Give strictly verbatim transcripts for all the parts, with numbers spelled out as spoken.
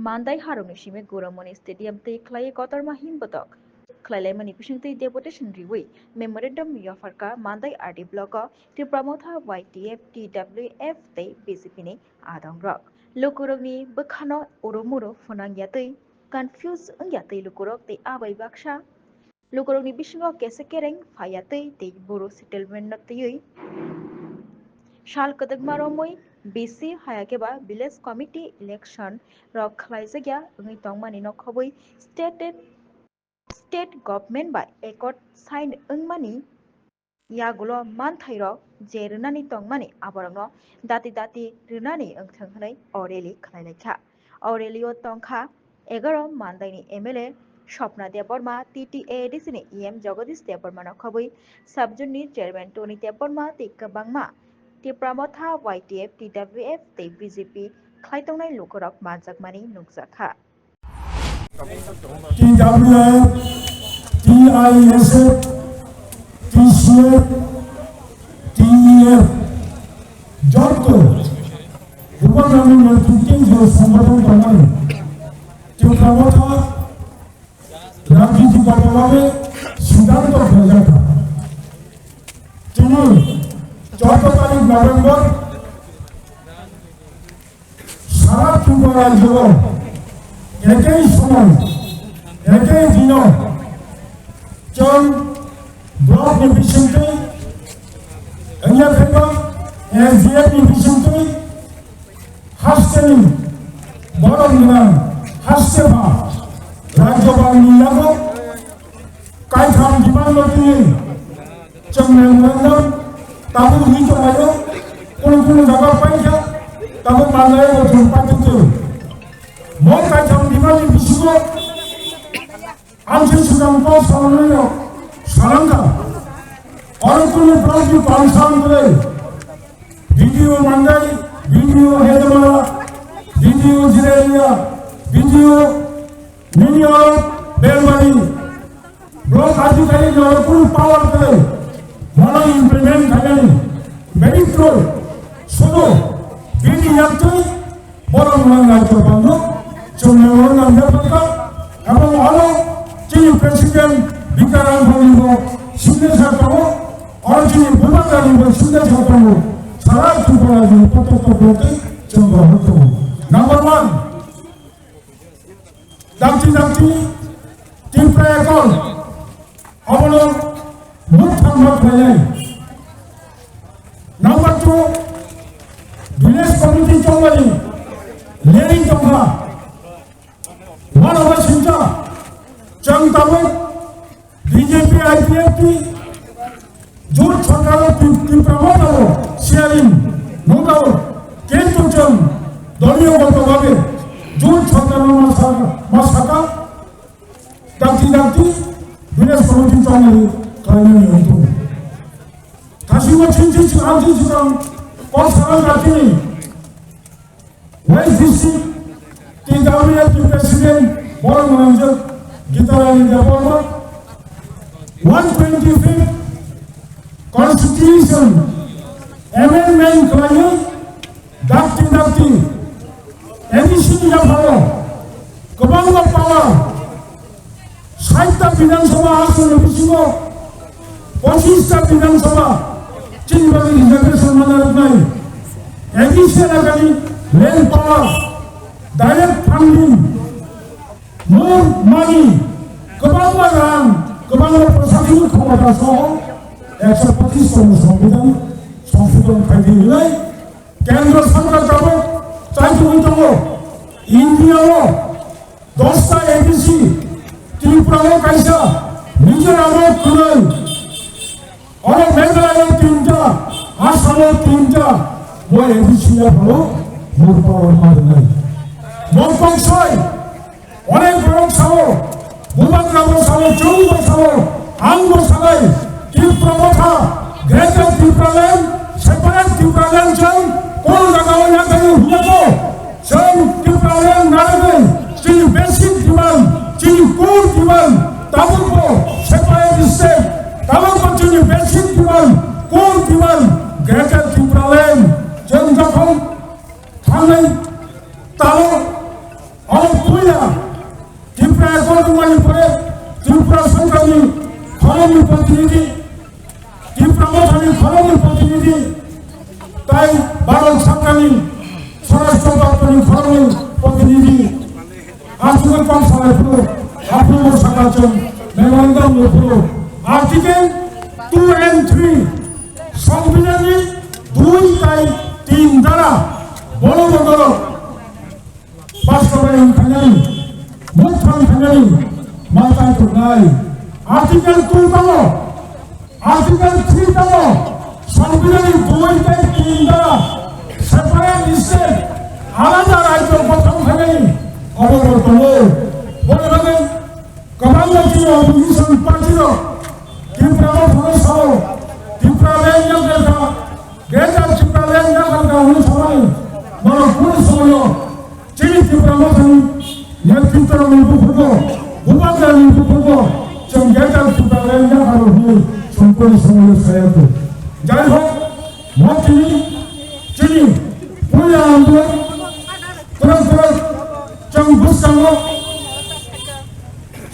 Mandai harokni simi Gurumoni Stadium twi khlaiwi kotorma himbotok khlailaimani bisingtwi deputation riwi memorandum yapharkha Mandai R D block o Tipra Motha Y T F, T W F tei B J P ni adongrok. Lukurokni bwkhano urumuru phwnang yatwi, confuse wng yatwi lukurok tei abai baksa lukurokni bisingo kesa kereng phaiya twi tei boro settlement no twiwi sal kwdwkma romwi B C hayakhe ba village committee election rok khlaijakya wngwi tongmani no khobwi state, state government bai accord sign wngmani yagulo manthairok je rwnani tongmani aborokno dati dati rwnani wngthwng hwnwi o rally khlailaikha. O rally o tongkha egaro Mandaini M L A Swapna Debbarma, T T A A D C ni E M Jagadish Debbarma no khobwi, Sub-Zone ni Chairman Tony Debbarma tei kwbangma Tipra Motha, Y T F, T W F tei B J P khlai tongnai lukurok manjakmani nukjakha. T W F, T I S F, T C F, T E F, joto Bubagrani netrite je songothon tongnai, Tipra Motha rajniti dol babe siddhanto khlaijakha. Tini choudo tarik November, sara Tripura rajyo ekei somoy, ekei dino chwng block ni bisingtwi, wngya khe bo S D F ni bisingtwi, hasteni borok gwnang haste ba rajyopal ni yago kaitham demand no twiwi chwng memorandum tabuk hinwi tonglaio, kunu kunu jaga paikha, tabuk manlaio bo chwng paitwtwi. Bo kaitham demand ni bisingo ang se swkang kok salonai rok salangkha. Oro kunu block ni concern kwrwi B D O Mandai, B D O Hedemara, B D O Jirelia, B D O Mini oro Belbari block adhikarik ni oro kunu power kwrwi, mono implement khainani very true. Sobo bini yaktwi borok rang rajyo bangno chwng memorandum yapharkha, ebong oro chini president Bikaram Bhoni bo signature tongo, oro chini Bubagrani bo signature tongo, sara Tripura ni protector block tei chwng rohor tongo. Number one, dakti dakti Tipra Accord abono mukthang ma khlainai. Number two, village committee chongmani leri tongkha. One of us sincha chang tabuk B J P I P F T jut sarkar o Tipra Motha o sharing no doubt, kintu chwng doliyo goto bhabe jut sarkar o ma saka, ma saka dakti dakti village committee chongmani khlainani wngkha. Kasima chinchi chwng amchi chwng kok sakang dakti ni West District, T W F President, borok mwnangjak Gitarani Debbarma, one twenty-fifth Constitution Amendment khlaiwi dakti dakti A D C ni yapharo kwbangma power Sait ta Bidhan Sabha aswk ni bisingo pochis ta Bidhan Sabha chini bagwi reservation mana rwnai. A D C elakani land power, direct funding, more money, kwbangma rang, kwbangma prashasanik khomota soho ekso pochis tong Songbidan songsodhon khai di hwnwi Kendra Sarkar tabuk chaichugwi tongo. India o dosta A D C, Tripura o kaisa, Mizoram o kwrwi, oro Meghalaya o tinta, Assam o tinta, bo A D C yapharo murpa orma rwnai. Bo koksai, onek borok sao, Bubagra bo sao, chwng bo sao, ang bo sanai, Tipra Motha, Greater Tipraland, Separate Tipraland chwng, kol jaga o yathai hwnyago. Chwng Tipraland narwgwi chini basic demand, chini core demand, tabukbo separate state, tabukbo chini basic demand, core demand, Greater Tipraland. Chwng jokhon thangnai talo, abo Tripura Accord wngmani pore Tripura Sorkarni khoroknwi protinidhi, Tipra Mothani khoroknwi protinidhi, tai Bharat Sorkarni Swarashtra Doptorni khoroknwi protinidhi. Aswk kok salai phuru, aphuru sakachwng memorandum ni phuru, Article two and three, Songbidanni dui tai tin dara, bono bodolo, Bastobaya wngkhainani, mukthang khainani, matai tongnai. Article two tamo, Article three tamo, Songbidanni dui tai tin dara, separate state, alada rajyo gothon khainani, obo bo tongo. Boni bagwi kwbangma chini opposition party rok Tipra Mothano sao, Tipra Land Yakarta, Greater Tipra Land Yakarta hwnwi samani, norok kunu somoyo chini Tipra Mothani netrito rokni buphugo, Bubagrani buphugo, chwng Greater Tipra Land Yakarta hwnwi chwng kunu somoyo saya tu. Jai hok, mo chini, chini puila andolon, kwrak kwrak chwng bwskango,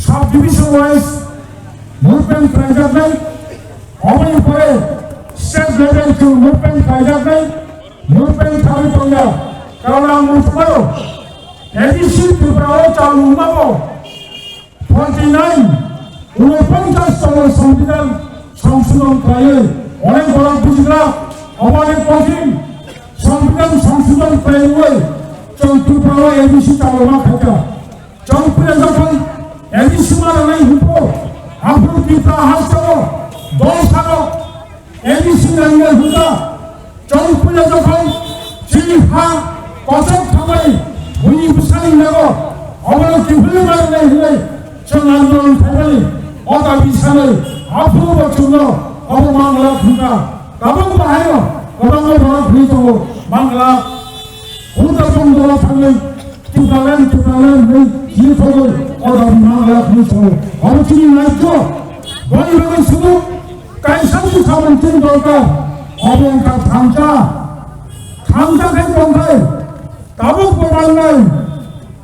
Sub division wise movement khlaijaknai, oboni pore state level to movement khlaijaknai, movement khlaiwi tongjak. Karon ang muchungmano, A D C Tripura o chal wngmabo forty nine, unoponchas chalo Songbidan songsodhon khlaiwi, onek borok bujigwra, obo onek kothin, Songbidan songsodhon khlaiwi, chwng Tripura o A D C chalo ma khaikha. Chongpre jokhon A D C ma rwnai hwnkhe, aphuru Tripura hasteo dol sano A D C nangya hwnkha. Chongpre jokhon chini ha kochok thabai buini bwsani nago, obono kiphilwi ma rwnai hwnwi chwng andolon khaimani o dabi sanwi aphuru bo chwngno obo mangla hwnkha. Tabuk bahaino kwbangma borok hwnwi tongo mangla. Uda tong dolo thangwi Tipraland, Tipraland hwnwi chini thogwi order mangla hwnwi tongo. Abo chini naikho. Boni bagwi sudu kaisa bwsa mungkin dorkar. Obo wngkha thansa. Thansa khe tongthai. Tabuk bo mangnai.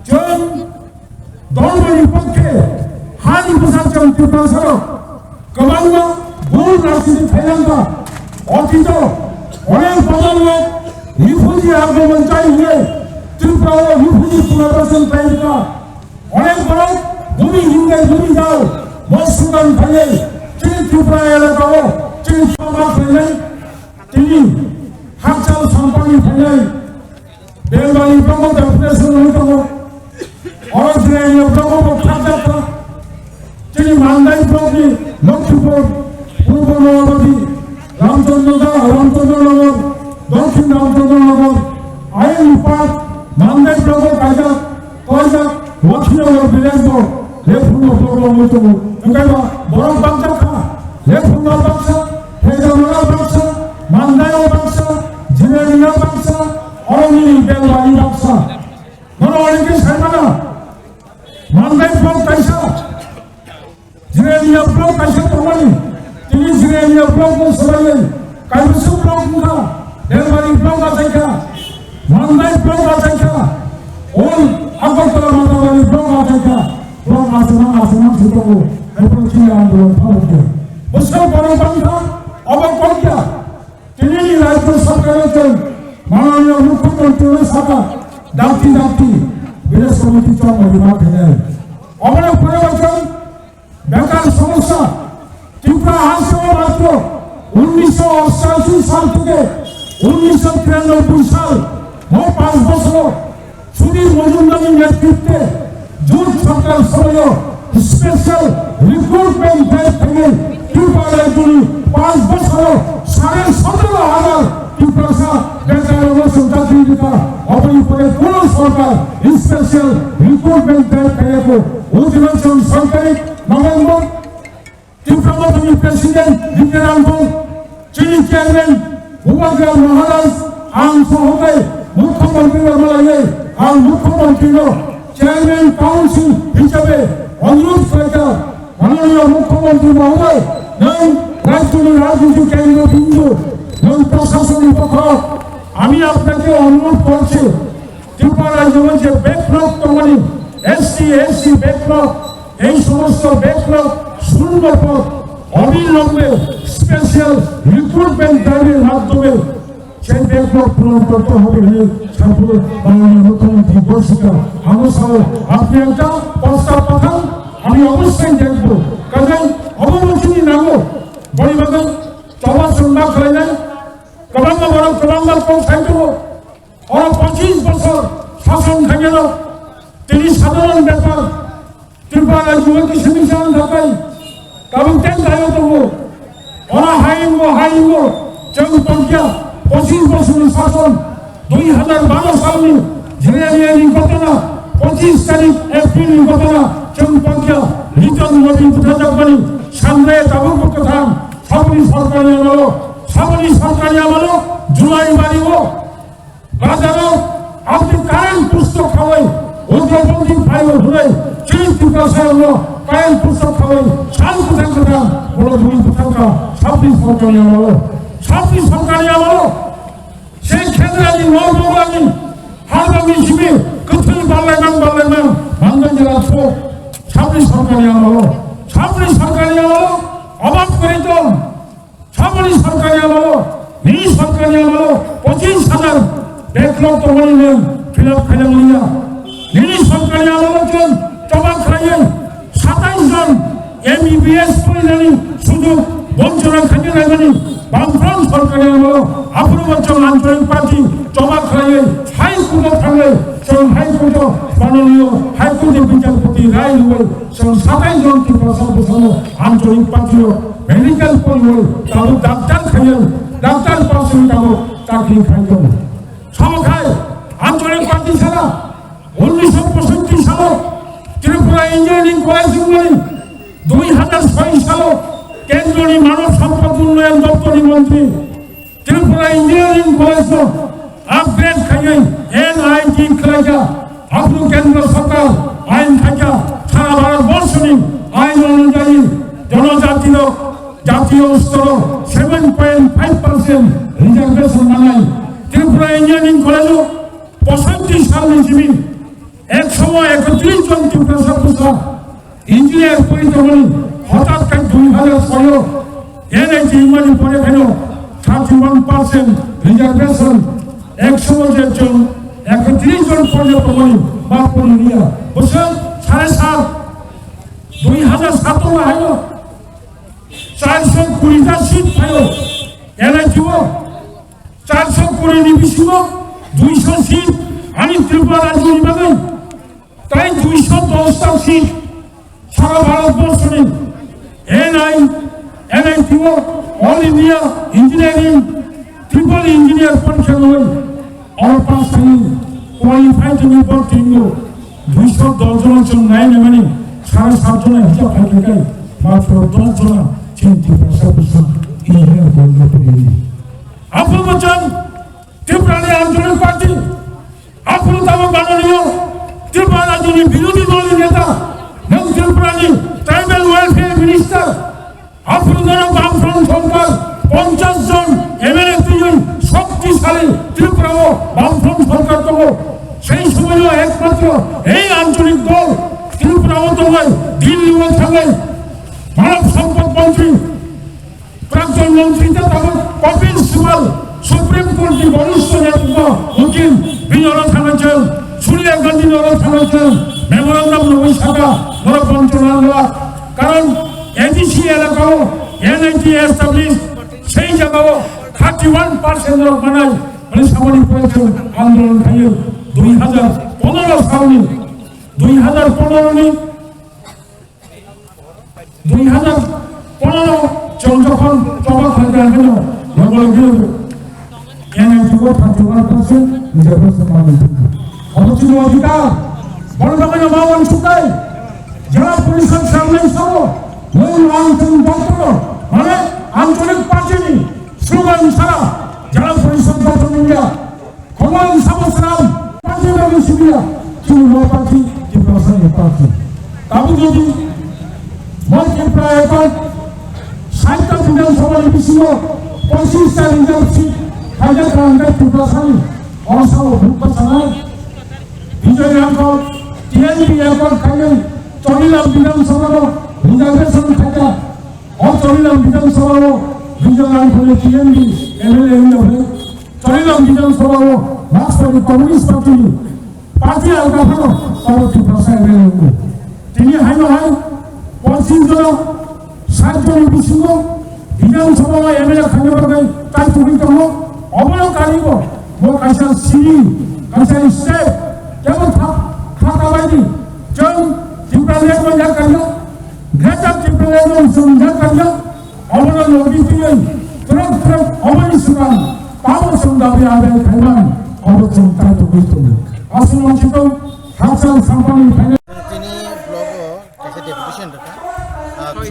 Chwng Dolbani pokhe hani bwsajwng Tiprasarok kwbangma bul rajniti khainangkha. Otito onek bodolrok refugee agomon chai hwnwi Tripura o refugee punorbasan khlaikha. Onek borok bumi hinwi bumi dao bo sudan khainai chini Tripura elaka o chini chama khainai tini hakchal sampani khainai. Belbani blogo deputation wngwi tongo. Oro Jirania blogo bo khakjakha. Chini Mandai blokni Lokhipur, Purbo Noyabadi, Ramchandra, Ramchandra Nagar, Dokhin Ramchandra Nagar, Ayang Park, Mandai blogo kaijak, kaijak, Lakhinagar village bo, lephungo program wngwi tongo. Wngkhe ba borok baksa kha, lephungo baksa, Hejamara baksa, Mandai o baksa, Jirania baksa, Oroni Belbani baksa. Nono onek khe sai mano. Mandai block kaisa. Jirania block kaisa tongmani. Tini Jirania block no swrwngwi. Kaibwswk block wngkha. Belbari block achaikha. Mandai block achaikha. Ol Agartala Matabari block achaikha. Block achama achama se tongo. Haipro chini andolon phalokya. Bwswk borok bangkha. Obo kokya. Tinini Rajya Sarkar o chwng Mananiya Mukhyamantri no sakha, dakti dakti village committee chongmani ma khainai. Oboni pore o chwng bekar somosya Tripura hasteo matro unnisho ostashi sal theke unnisho tiranoboi sal, o panch bochoro Sudhir Majumdarni netritwe Jut Sarkar somoyo special recruitment drive khainai Tripura rajyoni panch bochoro sare sotoro hajar Tiprasa bekarrokno chwng chakri rikha. Oboni pore kuno sorkar special recruitment drive khaiyakho. O dino chwng sorkari November Tipra Mothani President Dikhe Rangkhong, chini Chairman Bubagra Maharaj, ang sohotai Mukhyamantri no malaiwi, ang Mukhyamantri no Chairman Council hisabe onurudh khlaikha, Mananiya Mukhyamantri Mohoday, nwng rajyoni rajniti kendro bindu, nwng prasasonni pokho, ami apnake onurudh korchi, Tripura rajyo je backlog tongmani, ST, SC backlog, এই সমস্ত ব্যাকলগ শূন্য পদ অবিলম্বে special recruitment ড্রাইভের মাধ্যমে সেই ব্যাকলগ পূরণ করতে হবে। এই সম্পূর্ণ মাননীয় মুখ্যমন্ত্রী ঘোষিত। আমার সহ আপনি একটা প্রস্তাব পাঠান, আমি অবশ্যই দেখবো। কাজে অবশ্যই নামো বৈবাদে চবাচুম্বা খাইলেন, কবাঙ্গা বড় কবাঙ্গা কম খাইতো। Oro pochis bosor sason khainano tini sadharon bepar Tripura rajyo khe simi san thakai tabuk ten tayo tongo. Oro haingo haingo chwng tongkya pochis bosorni sason dui hazar baro salni January ni ghotona pochis tarik April ni ghotona chwng tongkya Liton Modi butharjakmani sangre tabuk kwthang saboni sarkarni amalo saboni sarkarni amalo July bari o Bazaro aboni current pustok khawai, ugrabandi phaio hwnwi, chini Tiprasarokno current pustok khawai, sal kwthang kwthang, borok bui bwthangkha, sabni sorkarni amalo, sabni sorkarni amalo, se khendrani, nor boglani, harbangni simi, kwthwi barlaimang, barlaimang, manjak jera thok, sabni sorkarni amalo, sabni sorkarni amalo, obab kwrwi tong. Saboni sorkarni amalo, nini sorkarni amalo, pochis hajar backlog tongmani nwng fill up khainang liya. Nini sorkarni amalo chwng choba khlaiwi satais jon M B B S porinani sujog bonchona khaina naimani Bamfront sorkarni amalo, aphuru bo chwng Ancholik Party choba khlaiwi High Court o thangwi chwng High Court o manoniyo High Court ni bichar poti rai rwwi chwng satais jon Tiprasa bwsano Ancholik Party o Medical poriwi tabuk doctor khaiyang, doctor pass wngwi tabuk chakri khai tongo. Somo khai Ancholik Party sara unnisho poisotti salo Tripura Engineering College wngmani, dui hazar soi salo Kendroni Manav Sampad Unnayan Doptorni Montri Tripura Engineering College no upgrade khaiwi N I T khlaikha. Aphuru Kendra Sarkar ain khaikha, sara Bharat borshoni ain onujayi jonojati rok jatiyo storo seven point five percent reservation manai. Tripura Engineering College o poisotti salni simi ekso ekotris jon Tiprasa bwsa Engineer pori tongmani hothat khai dui hazar soi o N I T mani pore khaino thirty one percent reservation, ekso je jon ekotris jon pore tongmani ba pori riya. Bwswk sare sat, dui hazar sat o haino charso kuri ta seat phaio N I T o, charso kuri ni bisingo duiso seat ani Tripura rajyo ni bagwi. Tai duiso dos ta seat sara Bharat borshoni N I, N I T o, All India Engineering, Triple Engineer porikha rwwi oro pass khaiwi qualified wngwi borti wngo. Duiso dos jona chwng nai naimani sare sat jona hisab khai khai kai matro dos jona chini Tiprasa bwsa engineer porikha rwwi. Aphuru bo chwng Tripura ni Ancholik Party Aphuru tabuk manoniyo Tripura rajyoni birodhi dolni neta, nwng Tripurani Tribal Welfare Minister, aphuru norok Bamfront sorkar ponchash jon M L A twiwi shoktisali Tripura o Bamfront sorkar tongo. Sei somoio ekmatro ei ancholik dol Tripura o tongnai, Delhi o thangnai Manav Sampad Montri Prakton montri tei tabuk Kapil Sibal, Supreme Court ni boristo nyakma ukil, bini oro thangna chwng, Sonia Gandhi ni oro thangna chwng, memorandum rwui saka, norok bonchona wngla. Karon A D C elaka o N I T establish, sei jaga o thirty one percent norok manai, hwnwi samani pore chwng andolon khaio. Dui hazar pondro salni, dui hazar pondro ni Dui hazar pondro chwng jokhon choba khlaikha, haino logo logo N I T o thirty one percent reservation manwi thangkha. Obo chini odhikar, bono bagwi no ma uansuknai. Jela Porishod samnai sao, nwng ang chwng doctor, mane Ancholik Party ni slogan sara Jela Porishod doctor wngya. Khorang sabo sram, party bagwi simiya, chini mo party, Tiprasa ni party. Tabuk jodi mo Tripura ekon sait ta Bidhan Sabha ni bisingo pochis ta reserve seat khaijak rang khe Tiprasa ni, o sao bhut bachanai. Bijoy Rangkhol, T T N P accord khainai Chorilam Bidhan Sabha no reservation khaikha. O Chorilam Bidhan Sabha o Bijoy Langthani T N P M L A wngya phai. Chorilam Bidhan Sabha o Markswari Communist Party ni party alga phano abo Tiprasa M L A wngo. Tini haino hai pochin jono sat joni bisingo Bidhan Sabha o M L A khaina bagwi kaitugwi tongo. Obono karibo bo kaisa siri, kaisa step, tebo tha-, thaka baidi chwng Tipraland no yakarno, Greater Tipraland no chwng yakarno, obono logi twiwi twrwk twrwk oboni swkang tamo chwng dabi abai khaimani obo chwng kaitugwi tongo. Aswk manchito hakchal sampani phainai. Tini blogo kaisa deputation rwkha. Ah, through,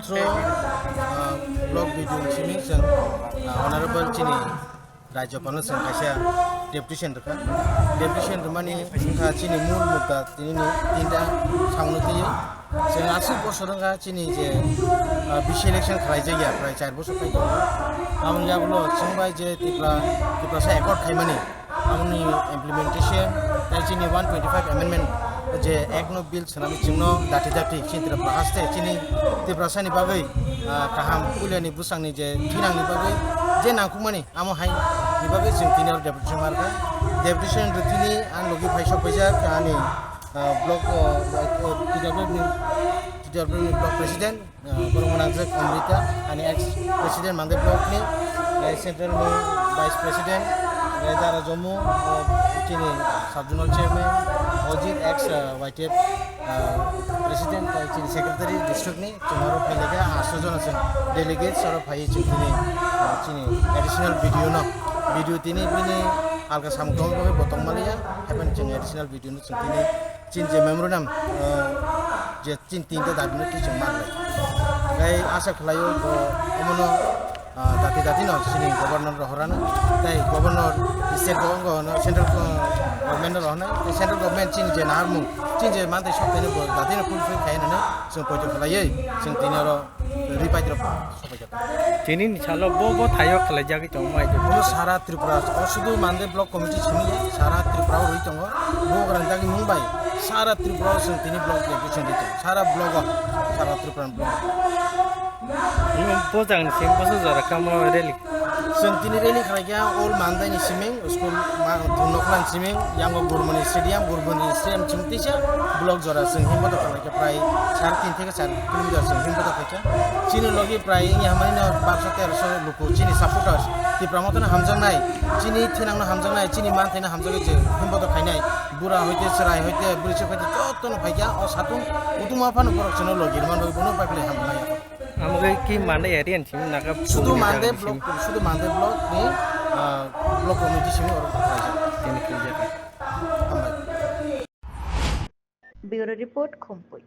through, ah, block B D O ni simi chwng, ah, honorable chini Rajyapal no chwng kaisa deputation rwkha. Deputation rwmani wngkha chini mul mudda tini ni tinta samung twi. Chwng aswk bosor wngkha chini je, ah, B C election khlaijakya prai char bosor khai tongo. Aboni yagulo chwng bai je Tipra, Tiprasa accord khaimani. Amoni implementation, tei chini one twenty-five amendment je act no bill swnamwi chwngno dati dati chini Tripura haste chini Tiprasani bagwi, ah, kaham puilani bwsangni je thinangni bagwi je nangkukmani amo hai ni bagwi chwng tini oro deputation markha. Deputation rwtini ang logi phaisok paijak ani, ah, block, ah, T W F ni, T W F ni block president. Ah, borok mwnajak Amrita, ani ex president Mandai block ni, eh, central ni vice president, eh, Dara Jammu, eh, chini sub zonal chairman, Ojit ex, eh, Y T F, eh, president, eh, chini secretary district ni, chwng oro phai lekha, ah, sojono chwng delegates oro phai chwng tini, ah, chini additional B D O no, B D O tini bini alka samung tongma bagwi bo tongma liya, happen chwng additional B D O no chwng tini, chini je memorandum, ah, je Chini tinta dabi no kisung manlai. Tei asa khlaio bo omono, ah, dati dati no chini governor rohorano. Tei governor state go-, go-, no central go-, government no rohornai. Tei central government chini je naharmung, chini je mantai sok tei no bo dati no fulfill khai nani chwng poito khlaiwi chwng tini oro ripai rok sopai kha. Tini ni salo bo bo thaio khlai jagwi tongo mai. Bono sara Tripura, o sudu Mandai block committee simi ya, sara Tripura o rwi tongo. Bo grang dagi mung bai, sara Tripura o chwng tini block deputation rwi tongo. Sara block o, sara Tripura block. Bo jang ni simi boso jora kamo rally. Chwng tini rally khlai kha all Mandai ni simi, school ma, noklan simi, yango Gurmani stadium, Gurmani stadium chwng tisa block jora chwng himbo to khlai kha prai sar tin theke sar kilometer chwng himbo to khlai kha. Chini logi prai wngya hamani no barso terso luku chini supporters. Tipra Motha no hamjaknai, chini thinang no hamjaknai, chini manthai no hamjaknai je himbo to khainai. Bura hoite, chwrai hoite, bwrwi chwk hoite joto no phaikha o satung. Kutung ma phano borok chwngno logi rwmani bagwi bono pai philai hamjaknai. Amo khe ki Mandai area ni simi naga sudu Mandai block, sudu Mandai block ni, ah, block committee simi oro khlaijak. Tini khlaijak. Hambai. Bureau Report, Khumpui.